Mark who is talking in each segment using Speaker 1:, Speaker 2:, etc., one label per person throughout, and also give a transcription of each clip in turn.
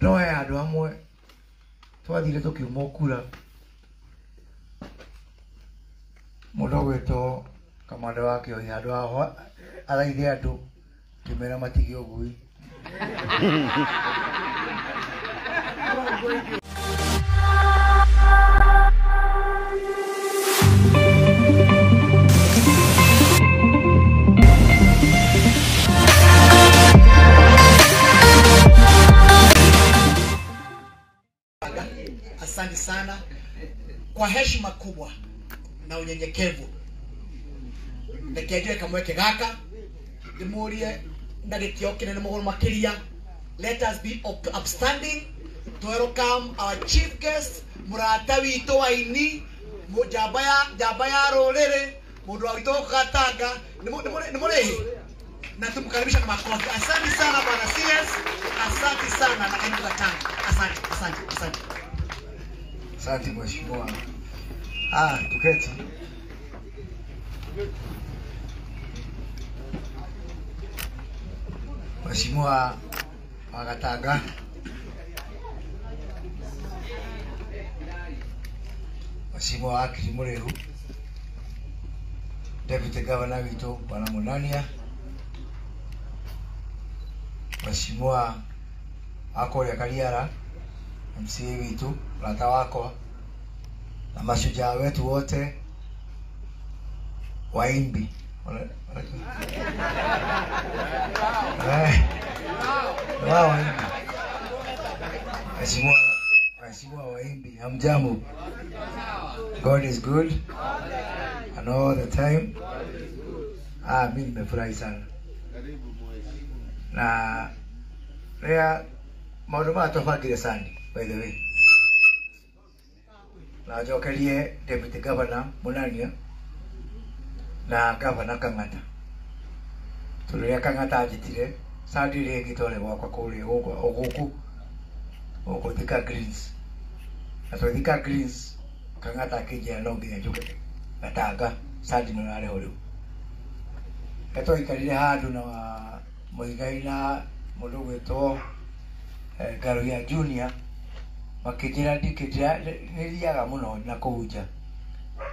Speaker 1: No he andũ amwe twathire tũkiuma kura mũndũ ũgwĩtwo kamanda wa Kĩohi handũ ha athaithe andũ ngĩmera matige ũgui.
Speaker 2: Asante sana kwa heshima kubwa na unyenyekevu. Reke kamweke gaka ndimurie na gĩtĩo kĩnene mũno makĩria. Let us be upstanding to welcome our chief guest, mũrata witũ waini, njamba ya rũrĩrĩ, mũndũ wa witũ Gatanga. Nĩ mũrĩhi na tumkaribisha na makofi. Asante sana bwana CS, asante sana na karibu Gatanga. Asante, asante, asante.
Speaker 1: Asante mheshimiwa. Tuketi. Mheshimiwa wa Gatanga, Mheshimiwa Wakili Murehu, Deputy Governor witũ Bwana Munania, Mheshimiwa wa kũrĩa Kariara, MCA witũ, rata wakwa, na mashujaa wetu wote waimbi. Waimbi. Mheshimiwa waimbi, hamjambo? God is good and all the time. Mimi nimefurahi sana. Na rea maũndũ maya twabangire sana, by the way. Na njokerie Deputy Governor Munania na Governor Kang'ata. Tondũ rĩrĩa Kang'ata anjĩtire Sunday rĩngĩ twarĩ gwakwa kũrĩa gũkũ gũkũ Thika Greens. Na twĩ Thika Greens Kang'ata akĩnjĩra no nginya njũke Gatanga Sunday no rarĩ ho rĩu. Nĩ twaikarire handũ na Muigai na mũndũ ũgwĩtwo Ngaruiya Junior, makĩnjĩra nĩ thiaga mũno na kũu nja,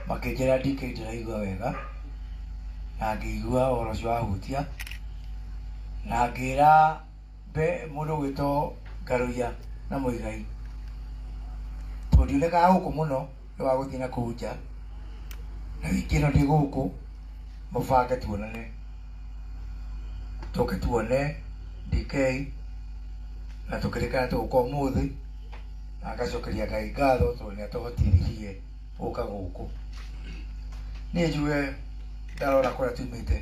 Speaker 1: makĩnjĩra DK ndĩraigua wega, na ngĩigua ũhoro ũcio wahutia, na ngĩra mũndũ ũgwĩtwo Ngaruiya na Muigai tondũ ndionekaga gũkũ mũno nĩ wa gũthiĩ na kũu nja, na wiki ĩno ndĩ gũkũ mũbange tuonane, tũke tuone DK na tũkĩrĩkana tũgũka ũmũthĩ, na ngacokeria Ngai ngatho tondũ nĩ atũhotithirie gũka gũkũ. Niĩ njuge ndarora kũrĩa tumĩte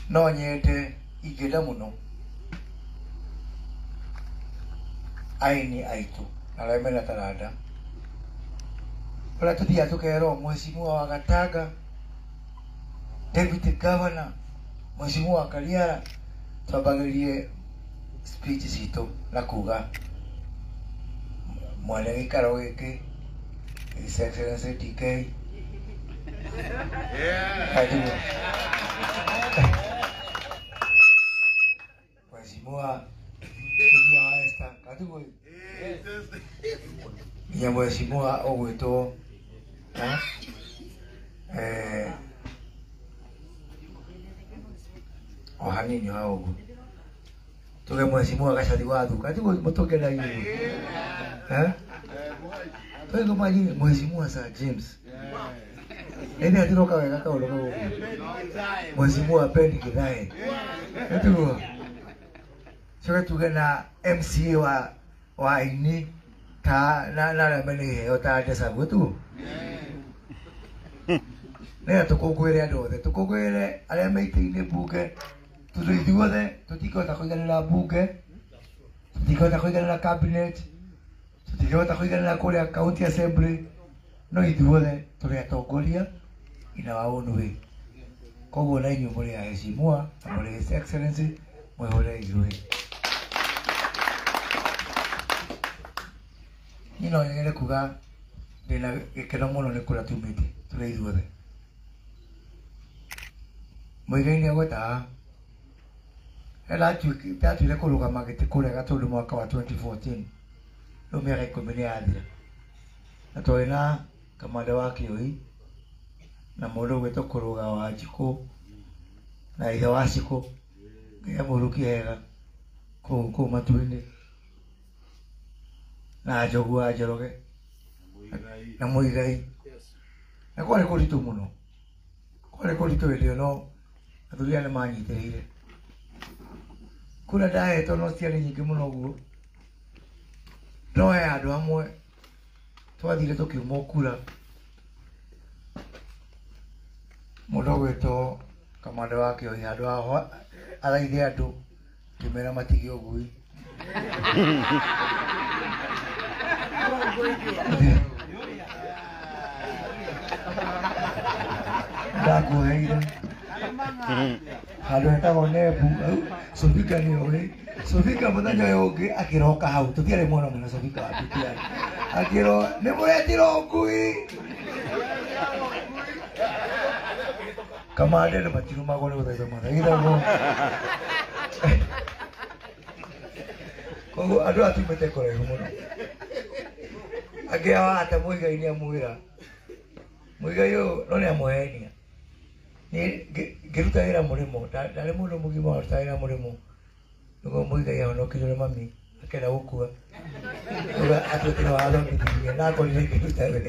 Speaker 1: no nyende ingĩenda mũno aini aitũ na arĩa mena taranda ũrĩa tũthiaga tũkerwo Mheshimiwa wa Gatanga, Deputy Governor, Mheshimiwa wa Kariara, twambagĩrĩrie speech citũ na kuga mwene gĩikaro gĩkĩ His Excellency DK. Mheshimiwa wa Esther Katugoi, nginya Mheshimiwa ũgwĩtwo o hanini wa ũguo tuge Mheshimiwa Gacathi wa Thuka tiguo mũtũkenagia ũguo tuge Mheshimiwa Sir James ĩndĩ atiroka wega kaũndũ kau ũguo Mheshimiwa Ben Githae tiguo coke tuge na MCA wa aini ta na arĩa mena iheo ta Ndecaguo tiguo nĩgetha tũkũngũĩre andũ othe, tũkũngũĩre arĩa me itĩ-inĩ mbunge, tondũ ithuothe tũtingĩhota kũiganĩra mbunge, tũtingĩhota kũiganĩra cabinet, tũtingĩhota kũiganĩra kũrĩa county assembly, no ithuothe tũrĩ atongoria in our own way. Koguo na inyuĩ mũrĩ aheshimiwa na mũrĩ His Excellency mwĩhũre ithuĩ. Niĩ no nyende kuga ndĩna gĩkeno mũno nĩ kũrĩa tumĩte tũrĩ ithuothe. Muigai nĩ agweta haha Ndatuire kũrũgama gĩtĩ kũrĩa Gatũndũ mwaka wa 2014 rĩu mĩaka 10 nĩ yathira na twarĩ na kamanda wa Kĩoi na mũndũ ũgwĩtwo Kũrũga wa Njikũ na ithe wa Cikũ Ngai amũhurukie wega kũu matu-inĩ na Njogu wa Njoroge na Mũigai na kwarĩ kũritũ mũno kwarĩ kũritũ hĩndĩ ĩyo no athuri aya nĩ manyitĩrĩire kura ndahetwo no ciarĩ nyingĩ mũno ũguo no he handũ hamwe twathire tũkiuma kura mũndũ ũgwĩtwo kamanda wa Kĩoi handũ haho athaithe andũ ngĩmera matige ũgui ndakuoheire handũ hetagwo Nebu Sofika nĩ oĩ Sofika mũthenya ũyũ ũngĩ akĩroka hau tũtiarĩ mwena ũmwe na Sofika wa BTI akĩrwo nĩ mũretirwo ngui kamande nĩ matirumagwo nĩ gũthaithwo mathaithagwo koguo andũ aya tumĩte kũraihu mũno angĩ ao hata Mũigai nĩ amwĩra Mũigai ũyũ no nĩ amũhenia ngĩruta wĩra mũrĩmo ndarĩ mũndũ mũgima waruta wĩra mũrĩmo nĩguo Mũigai ahonokirio nĩ mami akenda gũkua uga atuĩke nĩ wathomithirie na akorire ngĩruta wĩra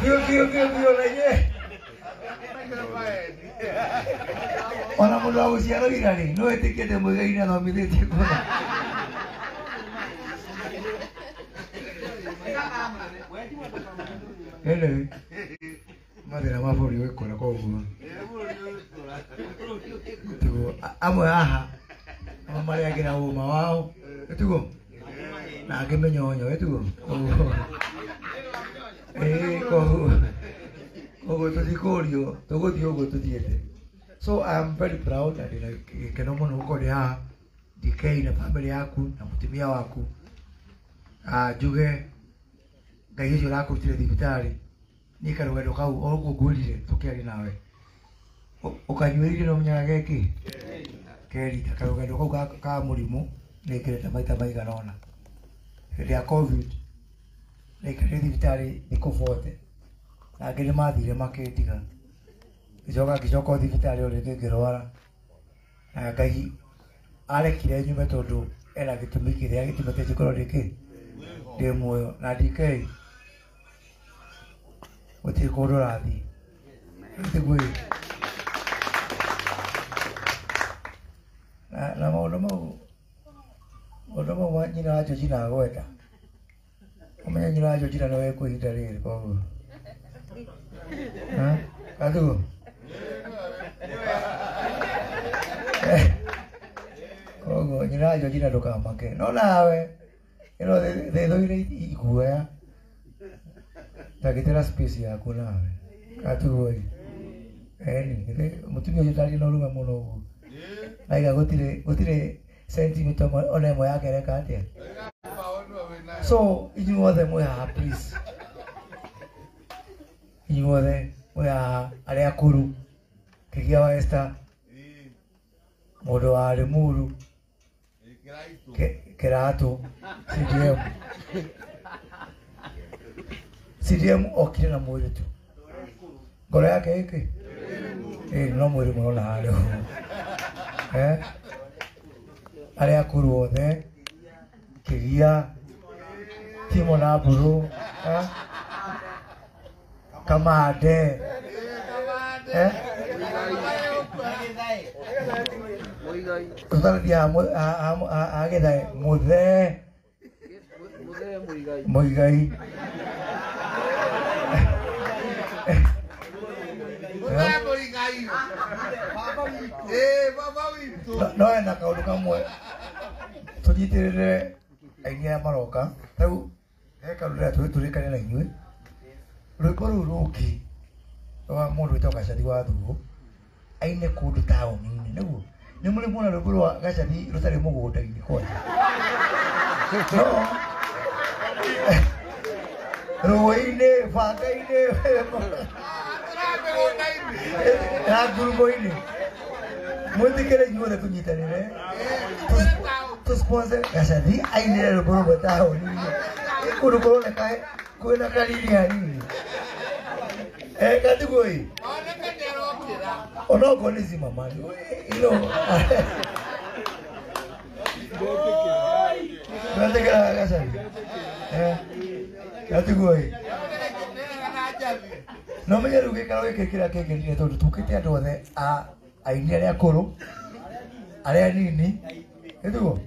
Speaker 1: biũ biũ biũ biũ na inyuĩ ona mũndũ wa gũciarwo ira rĩ no wĩtĩkĩte Mũigai nĩ athomithĩtie kũna anyway mathĩna ma bũrũri ũgĩkũra koguo tiguo amwe haha amwe marĩagĩra ũma wao tiguo na angĩ mĩnyonyo tiguo koguo koguo tũtikũrio tũgũthiĩ ũguo tũthiĩte. So I am very proud na ndĩna gĩkeno mũno gũkorwo ndĩ haha DK na family yaku na mũtumia waku. Njuge Ngai ũcio ũrakũrutire thibitarĩ niĩ karũgendo kau o ũguo ngwĩrire tũkĩaria nawe ũkanyuĩrire no menyaga geki kerita karũgendo kau ka mũrimũ nĩngĩrĩte maita maigana ũna. Hĩndĩ ya COVID naikarire thibitarĩ thikũ 40 na angĩ nĩmathire makĩndiga ngĩcoka ngĩcoka o thibitarĩ o rĩngĩ ngĩrwara na Ngai arekire nyume tondũ ena gĩtũmi kĩrĩa gĩtũmĩte njĩkorwo ndĩ ndĩ muoyo na DK gũtirĩ kũndũ ũrathiĩ tiguo na maũndũ mau nyina wa Georgina agweta ũmenye nyina wa Georgina nĩwe wĩkuo ihinda rĩrĩ koguo katiguo koguo nyina wa Georgina ndũkamake no nawe ĩno thĩthũire iguoya ndagĩtĩra space yaku nawe katiguo eni mũtumia ũcio ndarĩ na ũrũme mũno ũguo aiga gũtirĩ centimeter ona ĩmwe yake ĩreka atĩa. So inyuothe mwĩ haha please inyuothe mwĩ haha arĩa akũrũ Kĩgia wa Esther mũndũ wa Limuru Kĩratũ CDM CDM okire na mwĩrĩ tu ngoro yake ĩkĩ no mwĩrĩ mũrona harĩa ũguo arĩa akũrũ othe Kĩgia Timo na Mbũrũ Kamande tũtarathiĩ ha Gĩthae Mũthee Mũigai no hena kaũndũ kamwe tũnyitĩrĩre aini aya maroka rĩu he kaũndũ ndĩrenda tũrĩkane na inyuĩ rwĩmbo rũu rũngĩ rwa mũndũ wĩtagwo Gacathi wa Thuo aine kũndũ taũni-inĩ nĩguo nĩ mũrĩ muona rwĩmbo rwa Gacathi rũtarĩ mũgũnda-inĩ kwanja no rũĩ-inĩ banga-inĩ Ya ngurumo-inĩ. Mwĩtĩkĩre inyuothe tũnyitanĩre. Tũ-sponsor Gacathi ainĩre rwĩmbo rũmwe taũni-inĩ. Kũndũ kũroneka kwĩna kariri hanini. Katiguo ĩ. Onokorwo nĩ Zimmerman. You know. Mwĩtĩkĩra Gacathi. Katiguo ĩ. No menye rĩu gĩikaro gĩkĩ kĩrĩa kĩngenire tondũ tũkĩte andũ othe a aini arĩa akũrũ, arĩa anini, ĩtiguo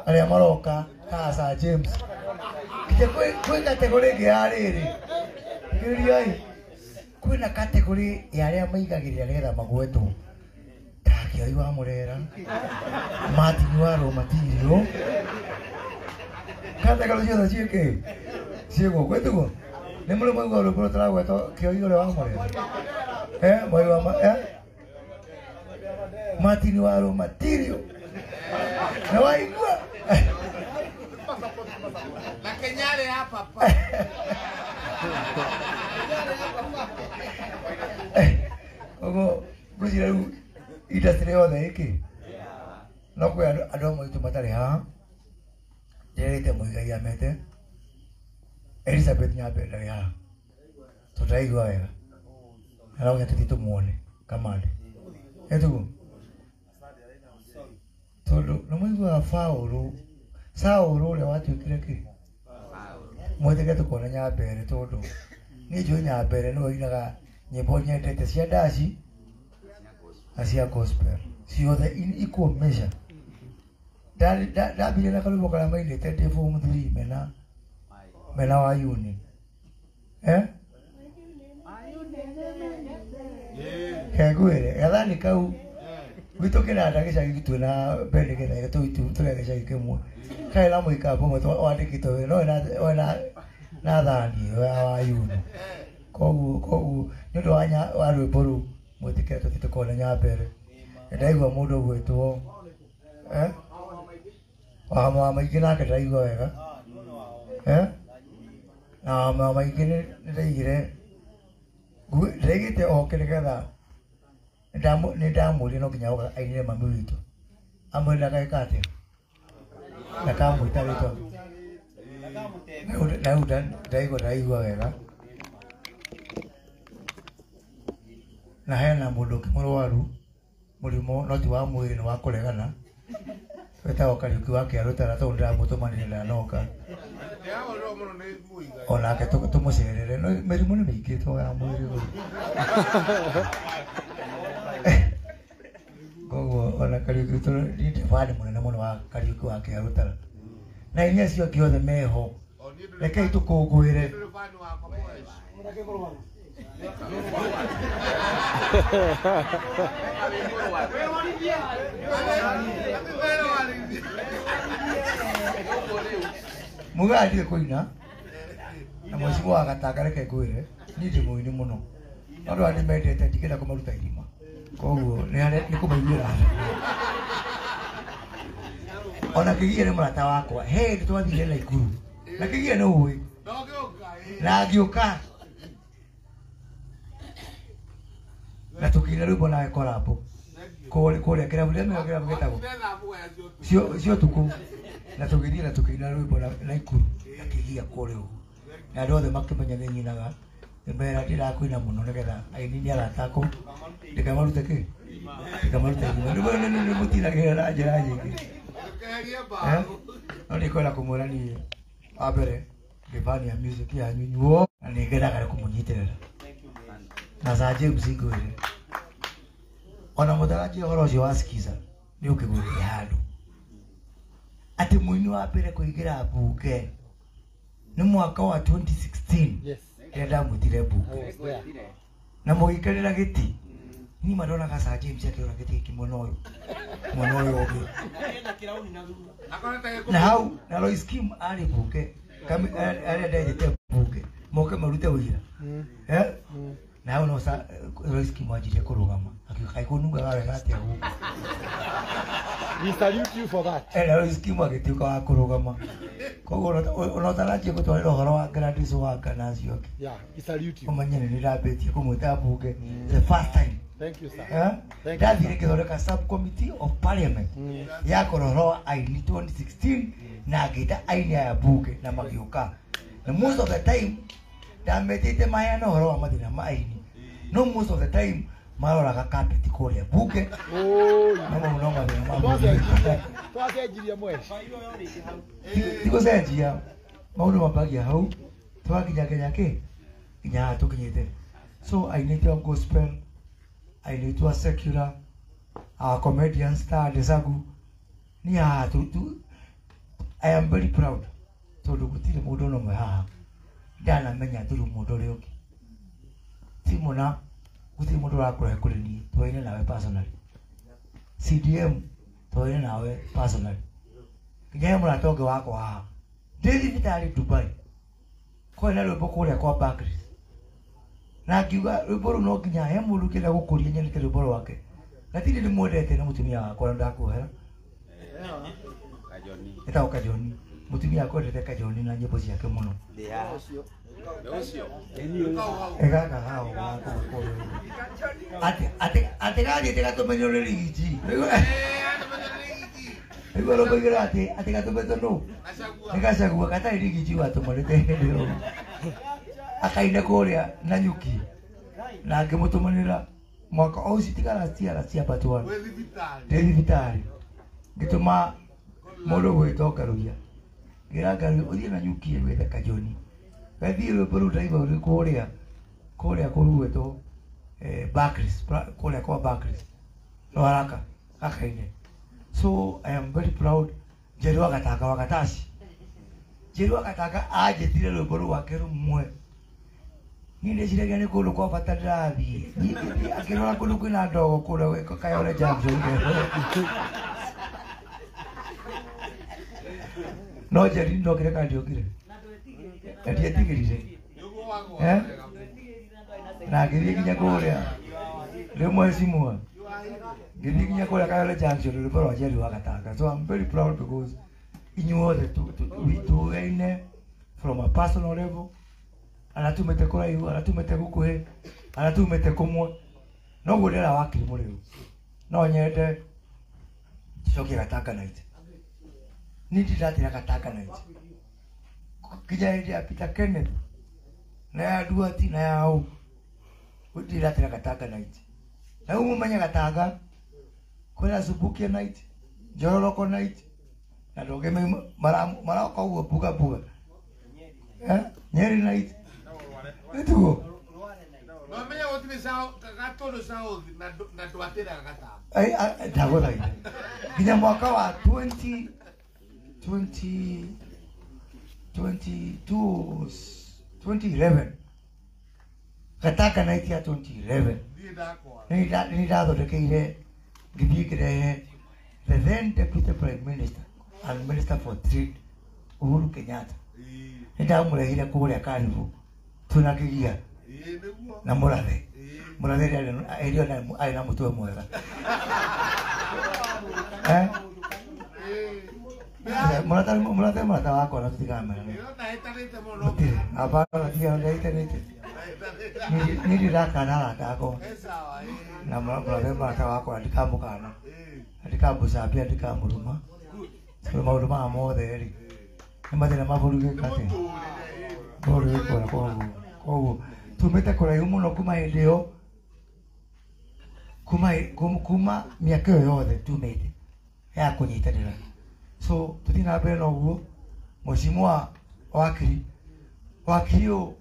Speaker 1: arĩa maroka ta Sir James. Nginya kwĩ kategori ĩngĩ ya rĩrĩ, thikĩrĩriai, kwĩna kategori ya arĩa maigagĩrĩra nĩgetha magwetwo ta Kĩoi wa Mũrera, Martin wa Raw Material, kategori ciothe ciĩkĩ ciĩ gũkũ, ĩtiguo. Nĩ mũrĩ mwaigua rwĩmbo rũtaragwetwo Kĩoi ũrĩa wa Mũrera? Mwai wa Martin wa Raw Material. Na waigua?
Speaker 3: Na Kenyale hapa hapa.
Speaker 1: Ogo ngwĩciria rĩu industry yothe ĩkĩ no kwĩ andũ amwe aitũ matarĩ haha. Ndĩrĩte Muigai amete Elizabeth Nyambe ndarĩ haha tondũ ndaraigua wega, na no nginya tũthiĩ tũmuone Kamande, ĩtiguo tondũ nĩ mũiguaga Paũlũ Saũlũ ũrĩa watuĩkire kĩ mwĩtĩke tũkona Nyambere tondũ niĩ njũĩ Nyambere nĩwe ũinaga nyĩmbo nyendete cia ndaci na cia gospel ciothe in equal measure. Ndambirie na karwĩmbo karĩa mainĩte ndĩ form 3 mena wa uni kengwĩre gathani kau gwitũ kĩnanda gĩcagi gitũ na Beni Gĩthaiga tũrĩ gĩcagi kĩmwe karĩ na mũikambo ũmwe wandĩkĩtwo wĩra no we na thani ĩyo ya Wayuni. Koguo nĩ ũndũ wa rwĩmbo rũu mwĩtĩkĩre tũthiĩ tũkone Nyambere. Nĩndaigua mũndũ ũgwĩtwo wa maingĩ nake ndĩraigua wega na wa maingĩ nĩndaigire ndĩraigĩte oke nĩgetha nĩndamũria no nginya oka ainĩre mami witũ amwĩre ndageka atĩa ndakamwĩta rĩtwa na rĩu ndaigua ndĩraigua wega. Na hena mũndũ ũngĩ mũrwaru mũrimũ no ti wa mwĩrĩ nĩ wa kũregana wĩtagwo Kariũki wa Kĩarũtara tondũ ndĩramũtũmanire ndanoka onake tũmũcerere. No mĩrimũ nĩ mĩingĩ to ya mwĩrĩ ũyũ. Koguo ona Kariũki niĩ ndĩ fan mũnene mũno wa Kariũki wa Kĩarũtara na inya acio angĩ othe meho rekei tũkũngũĩre. Mugaa ndirĩ kũina na mũcigo wa Gatanga reke ngwĩre niĩ ndĩ mũini mũno no andũ arĩa ndĩmendete ndingĩenda kũmaruta irima koguo nĩ kũmaiguĩra tha. Ona Kĩgia nĩ mũrata wakwa he hĩndĩ twathire Naikuru na Kĩgia nĩ ũĩ na ngĩũka na tũkĩina rwĩmbo nawe collab kũrĩa kĩrabu nĩamenya kĩrabu gĩtagwo cio ũtukũ na tũgĩthiĩ na tũkĩina rwĩmbo Naikuru na Kĩgia kũrĩa ũguo na andũ othe makĩmenya nĩ nyinaga nĩmera ndĩrakũina mũno nĩgetha aini nĩ arata akwa ndikamarute kĩ ndikamarute irima nĩmũtinagĩrĩra na njĩra nyingĩ. No nĩngwenda kũmwĩra niĩ wa mbere ndĩ fan ya music yanyu inyuo na nĩngenaga nĩ kũmũnyitĩrĩra na Sir James ngwĩre ona mũtaranjia ũhoro ũcio wa Skiza nĩ ũkĩgũrĩire handũ atĩ mũini wa mbere kũingĩra mbunge nĩ mwaka wa 2016 rĩrĩa ndamwĩtire mbunge na mũgĩikarĩra gĩtĩ. Niĩ ma ndonaga Sir James akĩona gĩtĩ gĩkĩ mwena ũyũ mwena ũyũ ũngĩ na hau na Lois Kim arĩ mbunge arĩa ndejete mbunge moke marute ũira na hau no Lois Kim wanjirie kũrũgama akiuga kaĩ kũnungaga wega atĩa gũkũ.
Speaker 4: We salute you for that.
Speaker 1: Ena Lois Kimwa agĩtuĩka wa kũrũgama. Koguo ona ũtananjia gũtwarĩra ũhoro wa Gladys Wanga na acio angĩ.
Speaker 4: Yeah, we salute you.
Speaker 1: Ũmenye nĩ ndĩrambĩtie kũmwĩta mbunge the first time.
Speaker 4: Thank you, sir.
Speaker 1: Eh?
Speaker 4: Thank you,
Speaker 1: Ndathire ngĩthondeka subcommittee of parliament ya kũrora ũhoro wa aini 2016 na ngĩta aini aya mbunge na magĩũka. Na most of the time ndametĩte maheane ũhoro wa mathĩna ma aini. No most of the time maroraga carpet kũrĩa mbunge.
Speaker 4: Oh,
Speaker 1: No mau no mathĩna ma mbunge.
Speaker 4: twacenjirie mweci.
Speaker 1: Ti gũcenjia maũndũ mambagia hau twakinya nginya kĩ nginya haha tũkinyĩte. So ainĩte a gospel, ainĩtwo a secular, our comedian star Desagu ni haha tu. I am very proud tondũ gũtirĩ mũndũ ona ũmwe haha ndanamenya through mũndũ ũrĩa ũngĩ. Ti mũna gũtirĩ mũndũ ũrakũrehe kũrĩ niĩ twaine nawe personally. CDM twaine nawe personally. Nginya he mũrata ũngĩ wakwa haha ndĩ thibitarĩ Dubai kwarĩ na rwĩmbo kũrĩa kwa Barclays na ngiuga rwĩmbo rũu no nginya he mũndũ ũngĩenda gũkũria nyandĩke rwĩmbo rwake na ti ndĩmwendete na mũtumia wakwa na ndakuohera etagwo Kajoni. Mũtumia wakwa endete Kajoni na nyĩmbo ciake mũno. Egaka hao atĩ atĩ atĩ gathiĩte gatũmenywo nĩ rigiji. Nĩguo rũkoigĩra atĩ atĩ gatũmetwo nũ nĩ Gachagua gatarĩ rigiji watũmanĩte hĩndĩ ĩyo akaine kũrĩa Nanyuki na ngĩmũtũmanĩra mwaka ũcio tiga last year, last year but one ndĩ thibitarĩ ngĩtũma mũndũ ũgwĩtwo Ngaruiya ngĩra Ngaruiya ũthiĩ Nanyuki wĩte Kajoni gathiĩ rwĩmbo rũu ndaigua rũrĩ kũrĩa kũrĩa kũrugwĩtwo Barclays kũrĩa kwa Barclays Rwaraka gakaine. So I am very proud. Njeru wa Gatanga wa Gataci, Njeru wa Gatanga anjĩtire rwĩmbo rwake rũmwe. Niĩ ndĩciragia nĩ kũndũ kwa bata ndĩrathiĩ. Niĩ ngĩthiĩ akĩrora kũndũ kwĩna ndogo kũrĩa Kayole Junction. No Njeri ndokire kana ndiokire na ndietigĩrire na ngĩthiĩ nginya kũrĩa rĩmwe cimwa ngĩthiĩ nginya kũrĩa Kayole Junction rwĩmbo rwa Njeri wa Gatanga. So I'm very proud because inyuothe tũyaine from a personal level. Aratumĩte kũraihu, aratumĩte gũkuhĩ, aratumĩte kũmwe. Noguo ndĩra wakiri mũrĩu no nyende tucokie Gatanga night. Niĩ ndiratĩra Gatanga night nginya hĩndĩ ya Peter Kenneth na ya Duati na ya hau ndiratĩra Gatanga night. Na rĩu mũmenye Gatanga kwĩna Subukia night, Njororoko night na andũ angĩ maroka ũguo mbuga mbuga. Nyeri night nĩtiguo
Speaker 3: Mamenya gũtirĩ Gatũndũ South na ndwatĩraga Gatanga.
Speaker 1: Ndagũthaitha nginya mwaka wa 2011 Gatanga night ya 2011 nĩ ndathondekeire ngĩthiĩ ngĩrehe the then Deputy Prime Minister and Minister for Trade Uhuru Kenyatta. Nĩ ndamũrehire kũrĩa Carnival twĩna kĩgia na mũrathe mũrathe ĩrĩa arĩ na mũtwe mwega. Mũrathe mũrata wakwa na tũtikamenya. Gũtirĩ hapana tiga ndahĩtanĩte. Niĩ ndirakana arata akwa na mũrathe mũrata wakwa ndikamũkana ndikamũcambia ndikamũruma tondũ maũndũ maya mothe rĩ nĩ mathĩna ma bũrũri gĩka atĩa bũrũri gĩkora. Koguo tumĩte kũraihu mũno kuma hĩndĩ ĩyo kuma mĩaka ĩyo yothe tumĩte ya kũnyitanĩra. So tũthiĩ na mbere na ũguo. Mheshimiwa wakiri wakiri ũyũ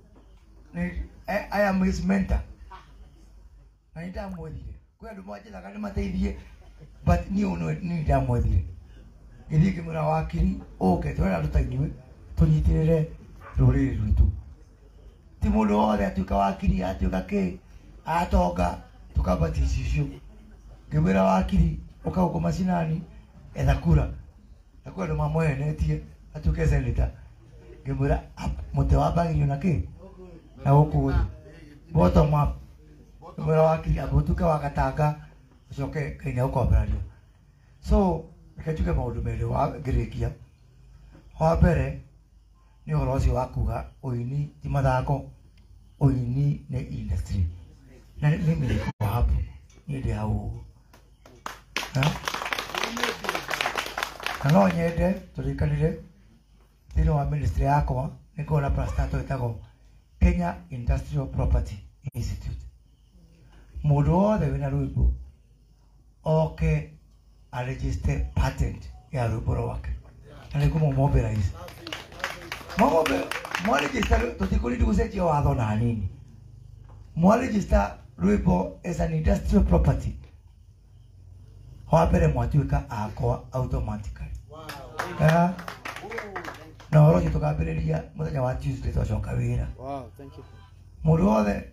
Speaker 1: I am his mentor na nĩ ndamwethire kwĩ andũ manjĩtaga nĩmateithie but niĩ ũyũ nĩ ndamwethire ngĩthiĩ ngĩmwĩra wakiri ũke twĩna andũ ta inyuĩ tũnyitĩrĩre rũrĩrĩ rwitũ. Ti mũndũ wothe atuĩka wakiri atuĩka kĩ atonga tũkambatia icio. Ngĩmwĩra wakiri ũka gũkũ macinani etha kura na kwĩ andũ mamwehenetie atuĩke senator. Ngĩmwĩra mũtĩ wambagĩrio na kĩ na gũkũ thĩ bottom up. Ngĩmwĩra wakiri amba ũtuĩke wa Gatanga ũcoke Ngai nĩegũkwambararia. So Reke njuge maũndũ merĩ wa ngĩrĩkia. Wa mbere nĩ ũhoro ũcio wa kuga ũini ti mathako, ũini nĩ industry. Na mimi niko hapo, niĩ ndĩ hau ũguo. Na no nyende tũririkanire thĩinĩ wa ministry yakwa nĩ ngoragwo na parastatal ĩtagwo Kenya Industrial Property Institute. Mũndũ wothe wĩna rwĩmbo oke aregister patent ya rwĩmbo rwake, na nĩ ngũmũ-mobilize. Mwaregister, tũtikũrindi gũcenjia watho na hanini. Mwaregister rwĩmbo as an industrial property, wa mbere mwatuĩka akwa automatically. Na ũhoro ũcio tũkambĩrĩria mũthenya wa Tuesday twacoka wĩra.
Speaker 4: Wow, thank you.
Speaker 1: Mũndũ wothe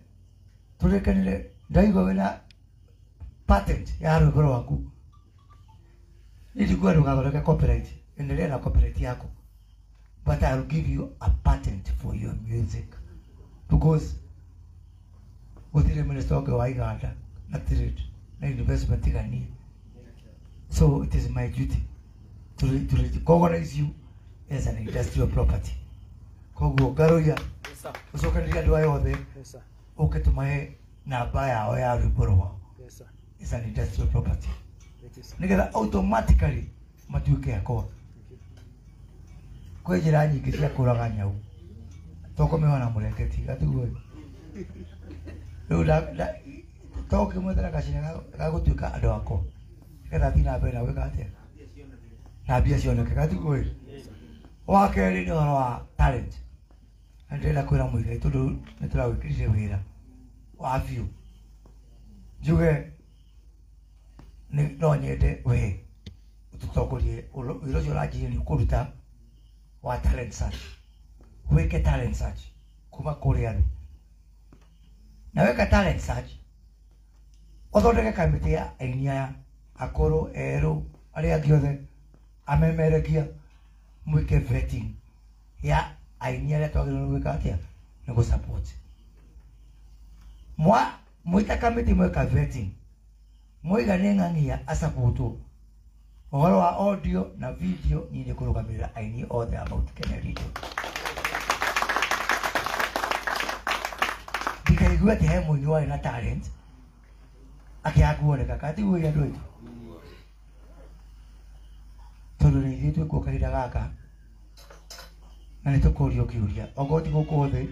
Speaker 1: tũrĩkanire ndaigua wĩna patent ya rwĩmbo rwaku, niĩ ndikuga ndũgathondeke copyright, endelea na copyright yako, but I'll give you a patent for your music, because gũtirĩ minister ũngĩ wa iganda na trade na investment tiga niĩ. So it is my duty to recognize you as an industrial property. Koguo Ngaruiya, ũcokanĩrie andũ aya othe, ũke tũmahe namba yao ya rwĩmbo rwao as an industrial property, nĩgetha automatically matuĩke akwa. Kwĩ njĩra nyingĩ cia kũraga nyau, to kũmĩoha na mũrengeti gatiguo rĩu to ũkĩmwethera gacĩra ga gũtuĩka andũ akwa, nĩgetha athiĩ na mbere na gwĩka atĩa na mbia cioneke gatiguo. Wa kerĩ nĩ ũhoro wa talent, na ndĩrenda kwĩra Muigai tondũ nĩ tũrawĩkĩrire wĩra wa biũ, njuge no nyende we ũtũtongorie wĩra ũcio ũranjirie nĩ ũkũruta wa talent search. Wĩke talent search kuma kũrĩa thĩ, na weka talent search ũthondeke kamĩtĩ ya aini aya akũrũ, erũ, arĩa angĩ othe amemerekia, mwĩke vetting ya aini arĩa twagĩrĩirwo nĩ gwĩka atĩa nĩ gũ support. Mwĩta kamĩtĩ mweka vetting, mwaiga nĩ ng'ang'ia asapotwo ũhoro wa audio na video, niĩ nĩ kũrũgamĩrĩra aini othe a Mount Kenya region. Ndikaigue atĩ he mũini warĩ na talent akĩaga kuoneka, katiguo andũ aitũ, tondũ nĩ ithuĩ twĩkuo kahinda gaka na nĩ tũkũrio kĩũria, okorwo ti gũkũ thĩ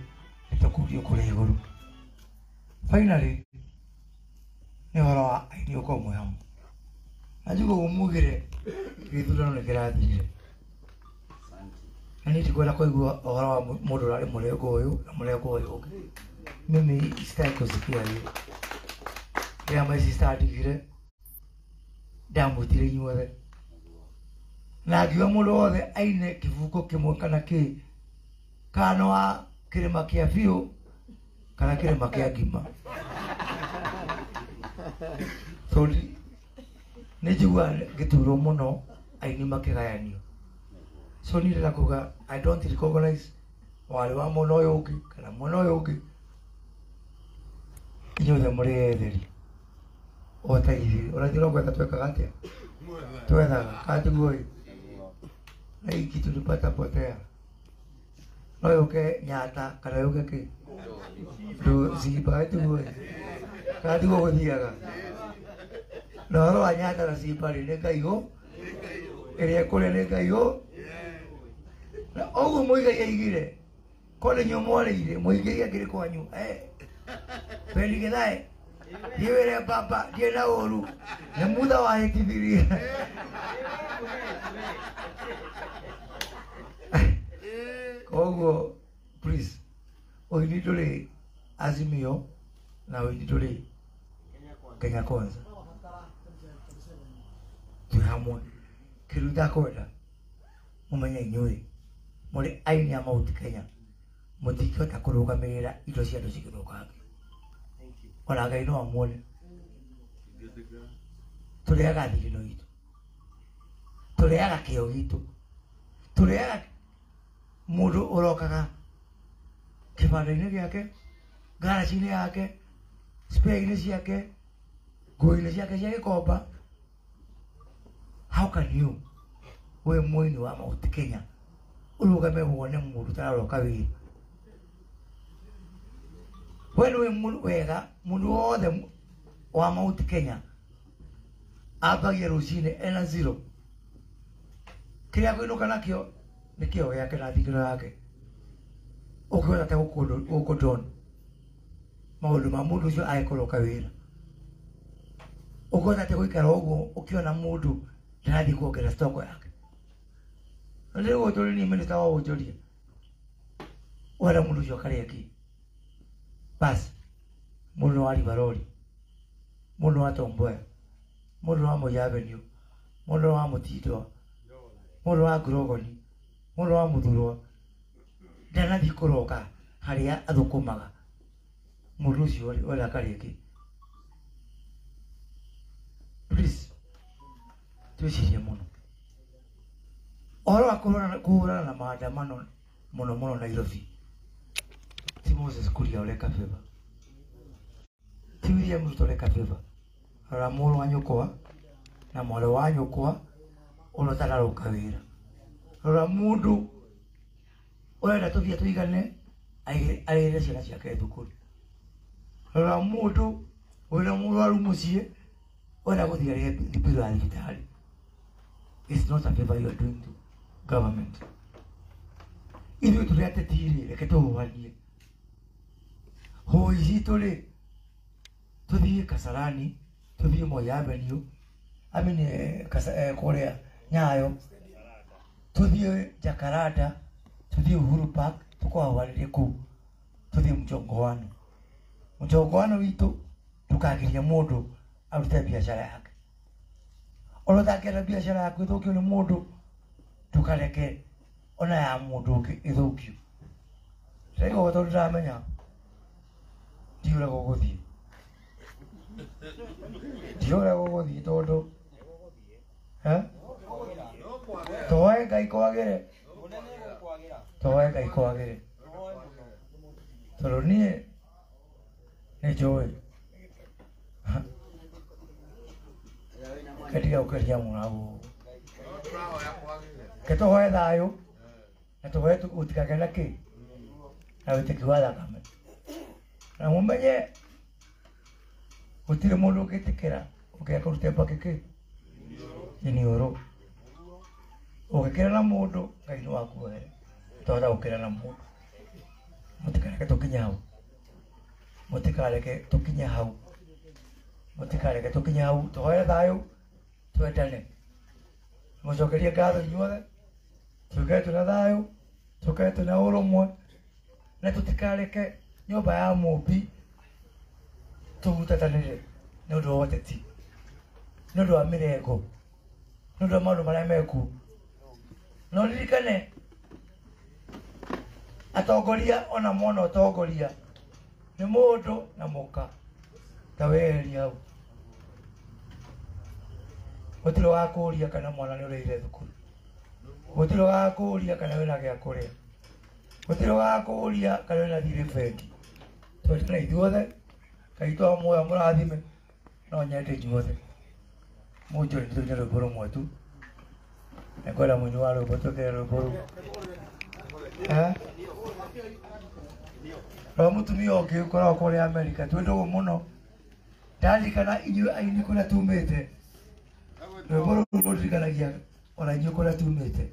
Speaker 1: nĩ tũkũrio kũrĩa igũrũ. Finally nĩ ũhoro wa aini gũkorwo mwĩ hamwe, na njuge ũguo mugire gĩthurano nĩ kĩrathirire, na niĩ ndikwenda kũigua ũhoro wa mũndũ ũrarĩ mũrengo ũyũ na mũrengo ũyũ ũngĩ. Mimi sitaki kusikia hiyo. Rĩrĩa my sister andigire ndamwĩtire inyuothe na ngiuga mũndũ wothe aine kĩbungo kĩmwe kana kĩ, kana wa kĩrĩma kĩa biũ kana kĩrĩma kĩa ngima, tondũ nĩ njiguaga ngĩturwo mũno aini makĩgayanio. So niĩ ndĩrenda kuga I don't recognize warĩ wa mwena ũyũ ũngĩ kana mwena ũyũ ũngĩ, inyuothe mũrĩ etheri o ta ithuĩ. Ona ithuĩ no gwetha twekaga atĩa, twethaga katiguo ĩ, na hii kitu tulipata potea, no yũke Nyata kana yũke kĩ ndũ Simba gatiguo ĩ, katiguo gũthiaga. Na ũhoro wa Nyata na Simba rĩ, nĩ Ngai ĩrĩa ĩkũrĩa nĩ Ngai na ũguo Muigai aigire ko nĩ inyuĩ mwarĩire, Muigai akĩrĩ kwanyu Bendi Githae thiĩ wĩre baba ndirĩ na ũru nĩ mutha wahĩtithirie. Koguo please, ũini ndũrĩ Azimio na ũini ndũrĩ Kenya Kwanza, twĩ hamwe. Kĩndũ itakwenda mũmenye inyuĩ mũrĩ aini a Mount Kenya mũtingĩhota kũrũgamĩrĩra indo cia andũ cigĩthũkangio, ona Ngai no amuone. Tũrĩaga thirino itũ, tũrĩaga kĩo gitũ, tũrĩaga mũndũ ũrokaga kĩbanda-inĩ gĩake, ngaraci-inĩ yake, spare-inĩ ciake, nguo-inĩ ciake cia gĩkomba. How can you We mwini wa Mount Kenya urugame wone mundu tararoka wira. We nĩ mundu wega mundu wothe wa Mount Kenya ambagia rucini ena zero kiria kwinuka nakio ni kio giake na thingiro yake ukiona ta guku don maundu ma mundu ucio agikoroka wira ukiona ta guikara uguo ukiona mundu ndarathie kuongerera stock yake. Rĩu ũtũrĩ ni minister wa wonjoria wera mundu ucio akaria ki basi mundu wa Rivaroli, mundu wa Tomboya, mundu wa Moi Avenue, mundu wa Mutindwa, mundu wa Grogoni, mundu wa Muthurwa ndanathi kuroka haria athukumaga mundu ucio wera akaria ki. Please twicirie muno ũhoro wa kũhũrana na maandamano muno muno Nairobi. Ti Moses Kuria ũreka favor, ti William Ruto ũreka favor. Rora mũrũ wa nyũkwa na mwarĩ wa nyũkwa ũrĩa ũtararoka wĩra. Rora mũndũ ũrenda tũthiĩ tũigane arĩre ciana ciake thukuru. Rora mũndũ wĩna mũrwaru mũciĩ ũrenda gũthiĩ arĩhe bill ya thibitarĩ. It's not a favor you are doing to government. Ithuĩ tũrĩ ateti rĩ, reke tũhũhanie hũi citũ rĩ, tũthiĩ Kasarani, tũthiĩ Moi Avenue, I mean kũrĩa Nyayo, tũthiĩ Jacaranda, tũthiĩ Uhuru Park, tũkahũhanĩrie kũu, tũthiĩ mchongoano. Mchongoano witũ ndũkagiria mũndũ arute biacara yake. Ona ũtangĩenda biacara yaku ĩthũkio nĩ mũndũ, ndũkareke ona ya mũndũ ũngĩ ĩthũkio. Ndĩraigua ũguo tondũ ndĩramenya ndiũĩ ũrĩa gũgũthiĩ. Ndiũĩ ũrĩa gũgũthiĩ tondũ tũhoe Ngai kwagĩre, tũhoe Ngai kwagĩre, tondũ niĩ nĩ njũĩ ketiga gũkeria mũno hau. Ke tũhoe thayũ na tũhoe gũtikagĩe na kĩ na wĩtĩki wa thakame, na mũmenye gũtirĩ mũndũ ũngĩtĩkĩra ũngĩaga kũruta mbakĩ kĩ iniũrũ. Ũngĩkĩra na mũndũ Ngai no akuohere, twahota gũkĩra na mũndũ. Mũtikareke tũkinye hau, mũtikareke tũkinye hau, mũtikareke tũkinye hau. Tũhoe thayũ, twendane, mũcokerie ngatho inyuothe, tũikare twĩna thayũ, tũikare twĩna ũrũmwe, na tũtikareke nyũmba ya Mũmbi tũhutatanĩre nĩ ũndũ wa ũteti, nĩ ũndũ wa mĩrengo, nĩ ũndũ wa maũndũ marĩa mekuo. No ririkane atongoria ona mona ũtongoria nĩ mũndũ na mũka ta weheria hau. Gũtirĩ wakũria kana mwana nĩ ũrĩire thukuru, gũtirĩ wakũria kana wĩna gĩa kũrĩa, gũtirĩ wakũria kana wĩna thirĩ bengi. Twendane ithuothe, Ngai twamuoya mũrathime, no nyende inyuothe mũnjũre nĩtũine rwĩmbo rũmwe tu. Nĩngwenda mũini wa rwĩmbo twĩkĩre rwĩmbo rũu. Rwa mũtumia ũngĩ ũkoragwo kũrĩa Amerika, twĩ ndũgũ mũno, ndaririkana inyuĩ aini kũrĩa tumĩte, rwĩmbo rũu rũndirikanagia ona inyuĩ kũrĩa tumĩte.